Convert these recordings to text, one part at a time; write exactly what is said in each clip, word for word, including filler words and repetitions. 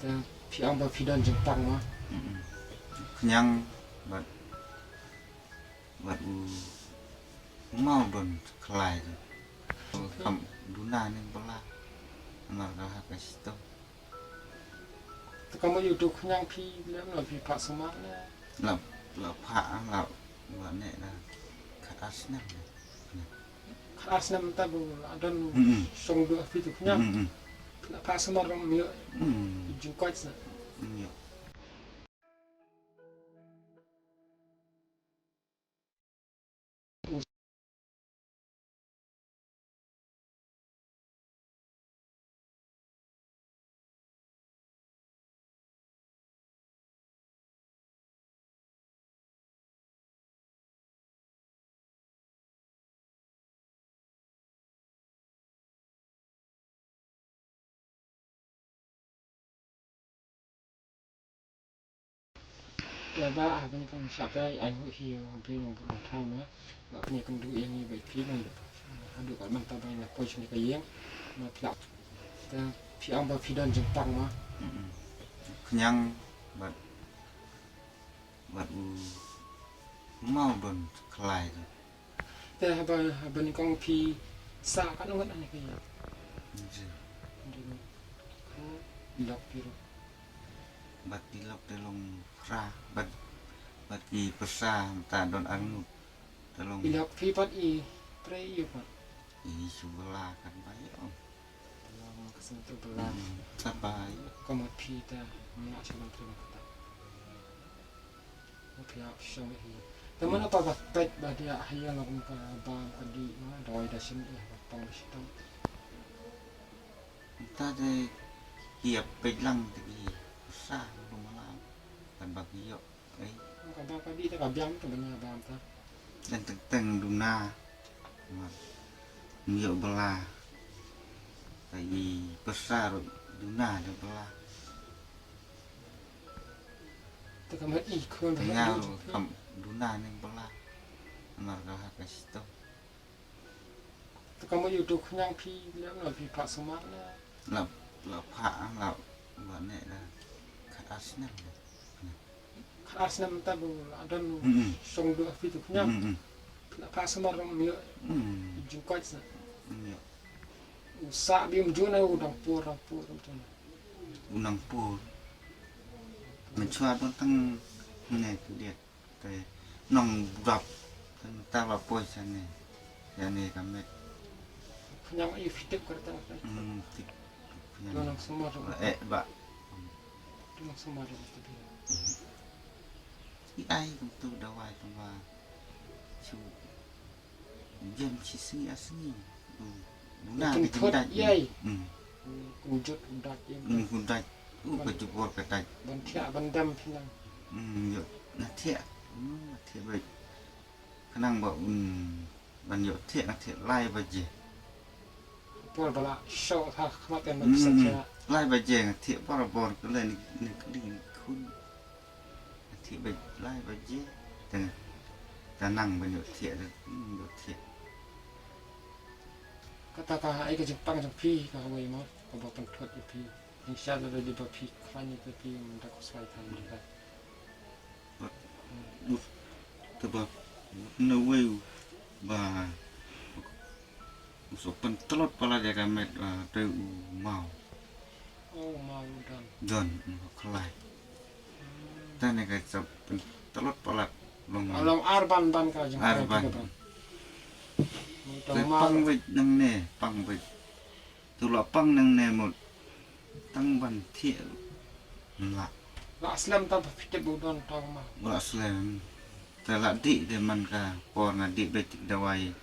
Phi ong ba phi don jingpang ma. Khñiang bad bad u maw don khlai. Kam duna ning bala. Mar ka ha ka sito. Te ka mo yu tu khñiang phi lem no phi pha sumar ne. La la pha la wa ne la khat ar snem ne. Khat ar snem ta bu la don song du phi tu khñiang. La pha sumar dong mi jingkoit sna. Te ba ha kane ka shaphrang ai hu hi hu phi nong phi nong thang ma. Ba kane ka ndu ïa ngi ba phi nong. Haduh ka man ta ba ïa poi shane ka ïing. Ma phi la. Te phi ong ba phi don jingpang ma. Khñiang bad bad u maw don khlai. Te haba haba nyngkong phi sah katno ngut ane phi? Ji. Ji. Ko ilok phi ruh. Bad ilok te long phra bad bad ki pyrsa mynta don arngut. Te long ilok phi bad i pre i pat. I shu bala kan bai ong. Bala ma ka sum tu bala. Kan bai. Ko ma phi ta ma shu bala. Phi ap shong hi. Te mano pa ba peit ba dia ha ïa long ka bam ka dih ma doi da shin ïa ba pang ba shitom. Nta de ki ap peit lang te ki sa lu ma lang. Kan ba ki ïoh. Ka bam ka dih te ka biang te ba nia bam ta. Dan teng teng duna. Ma ïoh bala. Ka i pyrsa ruh duna de bala. Te ka mat i khun. Te nga ruh kam duna ning bala. Mar ka ha ka sito. Te ka mat ïa u tu khñiang phi lem no phi pha sumar ne. La la pha la ba ne la khat ar snem. Khat ar snem ta bu la don song du phi tu khñiang. La pha sumar dong mi jingkoit sna. U sah bim juna u dang pur dang pur dang pur. U nang pur. Mynshuwa don tang ne tu dia. Te nong budap. Te ta ba poi sane. Sane ka met. Khñiang i fitik ka ta. Hmm, tik. Khñiang. Nong sumar. Eh ba. Nong sumar tu dia. I ai kum tu dawai tang ba. Shu Jem shi sngi ar sngi. Buna ka jingdait. Ïai. Kumjut kumdait ïa. Kumdait. U ka jubor ka dait. Ban thiah ban dam phi nang. Ïoh na thiah. Na thiah bad. Khnang ba un ban ïoh thiah na thiah lai baje. Por bala shoh ha khmat em. Lai baje na thiah barabor ka le ni kli ni khun. Thiah ba lai baje. Tang ta nang ban ïoh thiah da ïoh thiah. Kata ka ai ka jingpang jong phi ka hawai mo ka ba pynthut ïa phi. Insha Allah da ba phi khlaiñ ïa phi mynta ko slai than mynta. Ut te ba ut na wei ba U sop pyntlot palat ïa ka met, ah, te u maw. Oh, u maw u don. Don, u khlai. Tang ne ka sop pyntlot palat long. Long ar ban ban ka jong ar ban. Te pang beit nangne, pang beit. Tu la pang nangne mut. Tang ban thiah. La. La slem ta ba phi tip u don tang ma. La slem. Te la dih de man ka por nga dih beit dawai.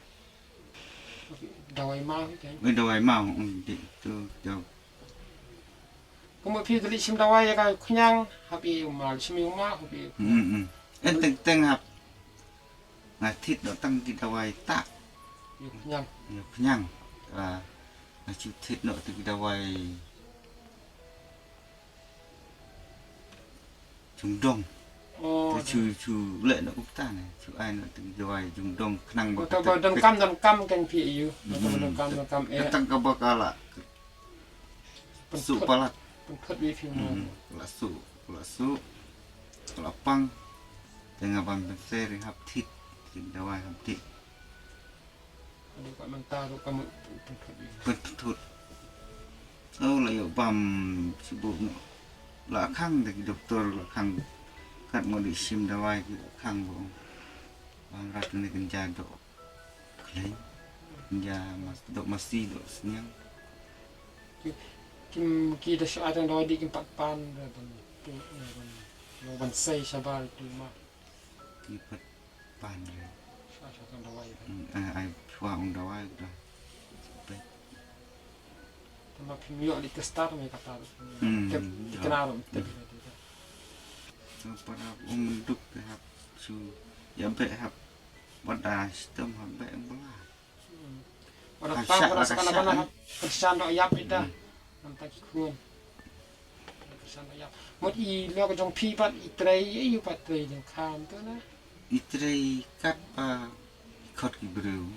Dawai maw hi kan? Ui, dawai maw, um, di tu, tu. Kumba phi dali shim dawai ïa ka khñiang, hap ïa u maw, shim ïa u maw, hap ïa u khñiang. Hmm, hmm. En teng teng hap. Nga thied noh tang ki dawai ta. Ïa u khñiang. Ïa u khñiang. Nga shu thied noh tang ki dawai. Jungdong. Oh, te shu shu leh noh kumta ne. Shu ai noh tang dawai jungdong khnang ba. Kata ba donkam donkam kan phi ïa u. Kata ba donkam donkam eh. Tang kaba ka la. Pynsuk palat. Pynthut wi phi mo. Hmm, la su, la su, la pang. Te nga ban pynser hap thit, thit dawai hap thit. Aduh, ka mynta ruh ka mut pynthut wi. Pynthut. Oh, la ïoh bam sibuk noh. La khang da ki doktor, la khang. Kat mo di shim dawai ki la khang ba. Bam rat ne kynja doh. Khlaiñ. Kynja mas doh masi doh sniang. Ki, ki, ki da shu ai tang dawai di kim pat pan re ban tu, re ban, re ban sei shabar tu ma. Ki pat pan re. Shu ai tang dawai re. Hmm, ai, ai, shu ai tang dawai re. Te ma phim ïoh li te start me kata. Hmm, tep, ïoh. Tikna rum tep. Hmm. Te para um duk te hap shu ïa beh hap. Wat da shitom hap beh bla. Hmm. Wat da tang, wat da sa kana kana hap kyrshan doh ïap ita. Hmm. Nangta ki khun. Kyrshan doh ïap. Mut i lok jong phi pat i trei, i pat trei jong kham tu na. I trei kat ba i khot ki briew.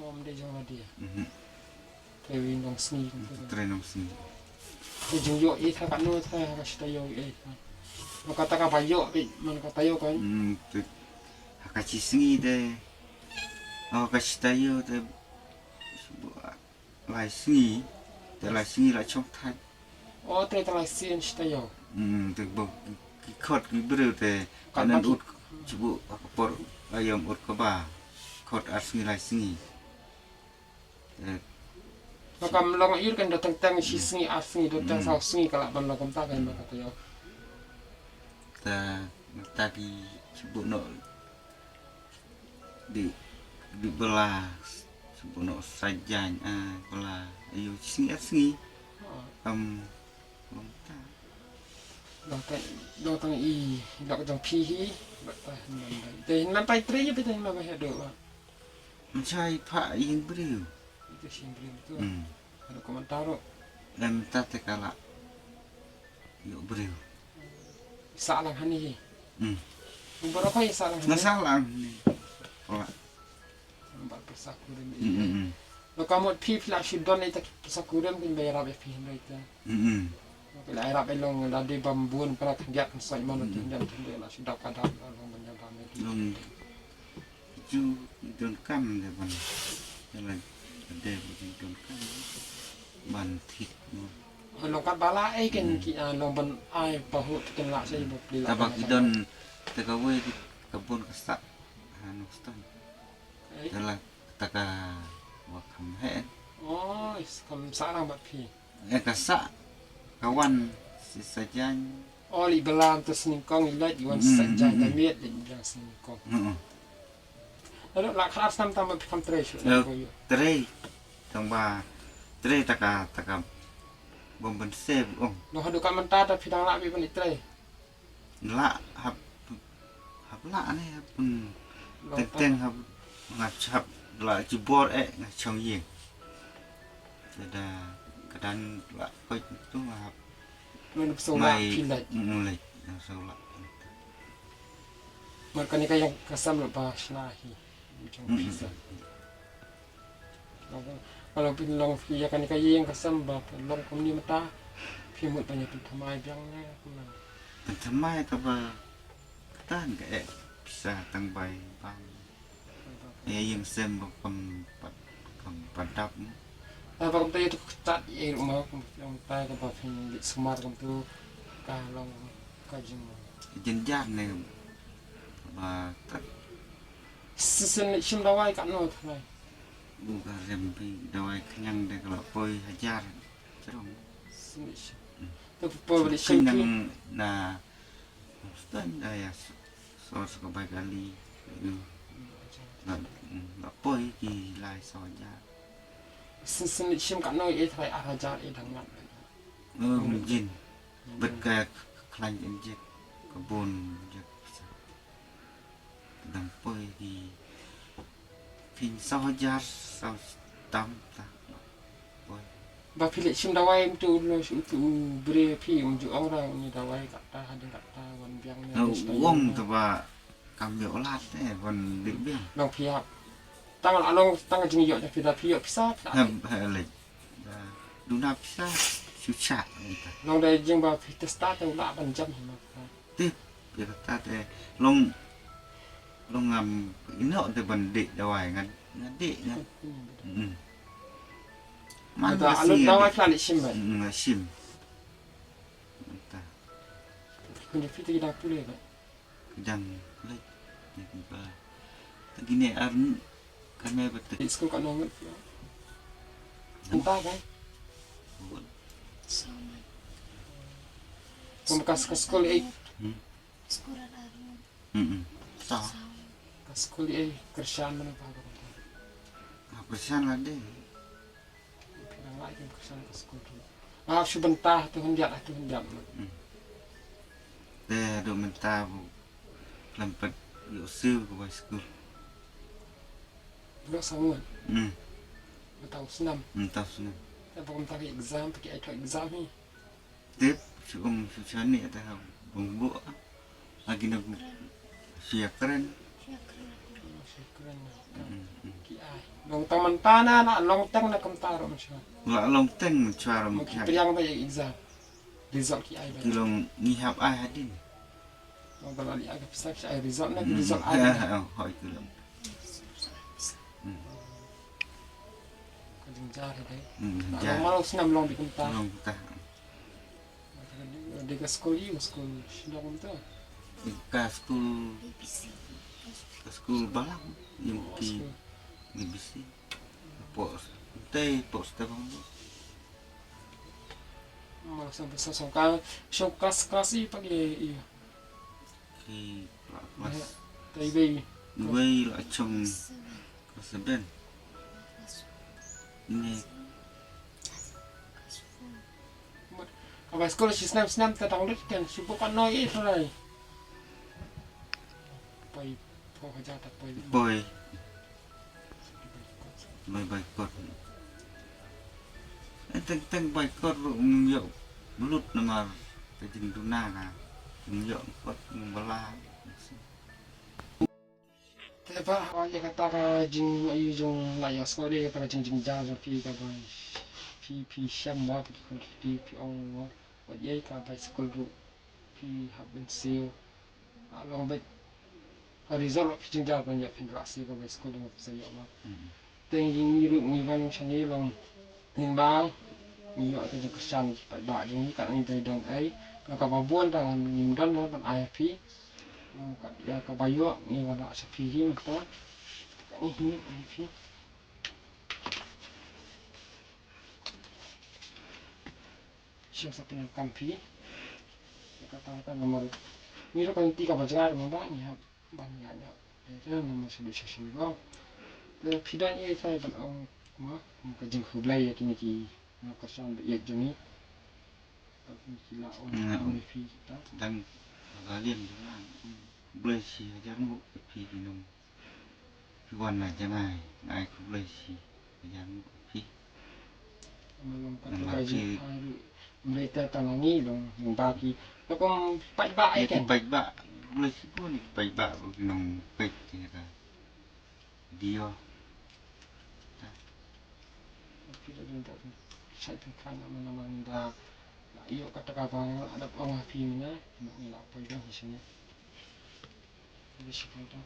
Om de jong la dia. Mhm. Trei wi nong sngi. Trei nong sngi. Te jong ïoh i tha ka no tha ka shi taïew i. Mo kata ka ba ïoh i man ka taïew kan. Hmm, te ha ka shi sngi de. Oh, ka shi taïew de. Lai sngi. Te lai sngi la chong thait. Oh, te te lai sngi shi taïew. Hmm, te ba ki khot ki briew te. Kan kanan ba ki ut chibu ka por ayom ut ka ba. Khot ar sngi lai sngi. Te. Ba kam long ir kan da teng teng shi sngi ar sngi da teng saw sngi ka la ban long kumta kan ba ka taïew. Ta, ta ki chibu no. Di, di bela, sempurna sajan, ah, bela. Ayo, sngi, ah, sngi. Oh. Em, long ta. Long ta, long ta i, long jong phi hi, long ta, long ta. Te, long ta i trei, phi te, long ta, long ta. Machai pha ïing briew. Ito sing briew tu. Hmm. Ada komentar tu. Em, ta te kala. Ïoh briew. Sah lang hani hi. Hmm. Baroh phi sah lang hani. Nga sah lang hani. Wala. Nambat pyrsa kurim. Hmm, hmm, hmm. Lo ka mut phi phi la shu don ita pyrsa kurim kin ba ïarap ïa phi hynrei ta. Hmm, hmm. Phi la ïarap ïa long lade bam bun pra khyndiat khynsoit man tu hyndiat hyndiat la shu dap ka dap la long ban ïarap ïa phi. Long. Ju donkam de ban. Ïa la de ju donkam ban thit mo. Long kat ba la ei ken ki, ah, long ban ai ba hu te ken la sa i ba pli la. Taba ki don te kawei ki ka bun ka sah. Ha, no stan. Ei. Te la ta ka wa kham he. Oh, is kham sah lang bad phi. Eh, ka sah ka wan si sajan. Oh, li bela tu snyngkong i lait i wan si sajan ka miet li bela snyngkong. Hmm. Lalu la khar snam tam ba phi kham trei shu. Trei. Tang ba trei ta ka, ta ka bom ban se bu ong. Noh haduh ka mynta ta phi dang la bi ban trei. La hap, hap la ne hap pun. Teng teng hap nga hap la jubor eh nga chong ïing. Te da ka dan la koit tu nga hap. Ngan pso la phi lait. Mm, lait. Nga pso la. Mar kane ka ïing ka sem la ba shna hi. Jong phi sem. Ka long phi long phi ïa kane ka ïing ka sem ba long kumne mynta. Phi mut ban ïa pynthymmai biang ne kumne. Pynthymmai kaba katan ka eh pisa tang bai bam. Ïa ïing sem ba kam pat, kam pat dap. Ah, ba kam ta ïa tu kata ïa ruh ma kam ta ka ba phi leit sumar kam tu ka long ka jing. Jynjar ne ba tat. Shisien leit shim dawai katno thanai? U ka rem phi dawai khñiang de ka la poi hajar. Terong. Shisien leit shim. Hmm. Te poi leit shim phi nang na stan da ïa sor sa ka bai kali. Hmm. La, hmm, la poi ki lai saw hajar. Shisien leit shim katno i tharai ar hajar i dang ngat. Oh, mungkin. Bet ka khlaiñ injek ka bun injek. Dang poi ki phin saw hajar saw tam ta. Poi. Ba phi leit shim dawai mtu lo shim tu bre phi um ju ong ra ni dawai kata hadin kata wan biang ni. Wong ta ba kam ïoh lad eh wan dik biang. Long phi hap. Tang la long tang jing ïoh da phi da phi ïoh pisa. Hap, hap leit. Da duna pisa. Shu shah mynta. Long da jing ba phi test ta te u lah ban jam hi ma. Tip, ïa kata te long, long ngam ïoh te ban dih dawai, nga, nga dih nga. Hmm. Hmm. Man ka sngi nga dih. Dawai phi la leit shim ba? Hmm, nga shim. Mynta. Phi kynja phi te ki da pule ba? Ka dang leit. Ïa ki ba. Te kine ar kane ba te. Skul katno ngut? Mynta ka? Kum ka, ka skul eight. Hmm. Hmm, hmm. Sa. Ka skul eight, kyrshan mano ba ka. Ah, kyrshan la dei. Phi dang lah ïa ka kyrshan ka skul tu. Nga hap shu bynta ha tu hyndiat, ha tu hyndiat. Hmm. Te haduh mynta u khlem pat ïoh siew ka bai skul. Blok saw ngut. Hmm. Mynta u snem. Mynta u snem. Te ba kumta ki exam, ki ai thoh exam hi. Tip, shu ong shu shane te ha bang bu. Ha kine bu. Shu ïa kren. Shu ïa kren. Hmm, hmm. Ki ai. Long tang mynta na, na long teng na kumta ruh mynshuwa. La long teng mynshuwa ruh. Ki pdiang ba ïa exam. Result ki ai ba. Ki long ngi hap ai hadien. Long ba la leh ai ka pisa ki ai result na ki result ai. Ha, ha, ha, hoi ki long. Hmm. Ka jingjar hi dei. Hmm, jar. Long ma long snem long beit kumta. Long kumta. Dei ka skul ïa, skul shnong kumta. Ka skul, ka skul balang, ïa ki B B C. Pos, te pos te bang. Ma sa sa sa ka, shong klas klas ïa pa ïa ïa. Ki klas. Te ïa. Ïa la shong klas seven. Ine. Ka bai skul shi snem snem te tang lut ken shu buh katno ïa trai. Poi poi hajar ta poi. Poi. Bai bai kot. Eh, teng teng bai kot ruh ngim ïoh lut namar ka jingduna ka. Ngim ïoh kot ngim bala. Te ba haba ïa kata ka jing, ïa jong la ïa skul ïa kata ka jing, jingjar jong phi kaba phi, phi shem ba phi, phi, phi ong ba wat ïa ka bai skul ruh phi hap ban siew. Ah, long beit ka result phi jingjar ban ïa phin rah siew ka bai skul ruh phi sa ïoh ba. Hmm. Te ngi, ngi ruh ngi wan shane long ngi ba ngi ïoh ka jingkyrshan ki paidbah jong ngi, ka ngi dei don ei, ka, kaba bun tang ngim don ban ai phi. Ka, ïa kaba ïoh ngi wan rah sha phi hi mynta. Ka ngi hi ai phi. Shem sa pyndonkam phi. Ïa kata ka namar ngi ruh ka lynti kaba jngai mynta ngi hap ban ïa ïa. Ïa ka namar shu shu shu ba. Te phi don ïa ka ban ong ma ka jingkhublei ïa kine ki nongkyrshan ba ïeit jong ngi. Ki la ong ïa phi kita. Dang ka liang jong khublei shi hajar nguh ïa phi ki nong. Phi wan na jngai, nga ai khublei shi hajar nguh ïa phi. Namar phi ïa ki paidbah, ïa ki paidbah, khublei shibun ïa ki paidbah ba ki nongpeit ïa ka video. Phi da don da shait pynkhlan namar namar da ïoh kata kaba nga la dep ong ha phi mynne, ngi la poi don hi shane. Khublei shibun.